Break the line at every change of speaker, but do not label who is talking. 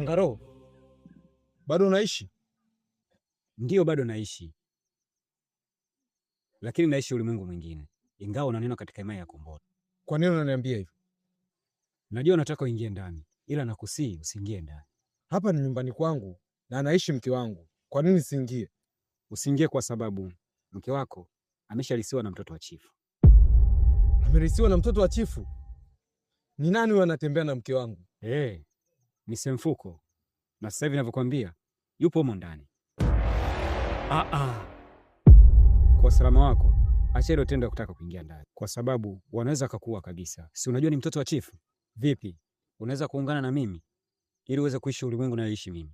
Pangaro, bado unaishi?
Ndiyo, bado naishi, lakini naishi ulimwengu mwingine, ingawa unanena katika himaya ya Kombora.
Kwa nini unaniambia hivyo?
Najua unataka uingie ndani, ila nakusihi usiingie ndani.
Hapa ni nyumbani kwangu na anaishi mke wangu. Kwa nini siingie?
Usiingie kwa sababu mke wako ameshalisiwa na mtoto wa chifu.
Amerisiwa na mtoto wa chifu? Ni nani huyo anatembea na mke wangu?
Hey, ni Semfuko, na sasa hivi ninavyokuambia yupo humo ndani. Ah, ah. Kwa usalama wako acha hilo tendo la kutaka kuingia ndani, kwa sababu wanaweza kakuua kabisa. Si unajua ni mtoto wa chifu? Vipi, unaweza kuungana na mimi ili uweze kuishi ulimwengu nayoishi mimi?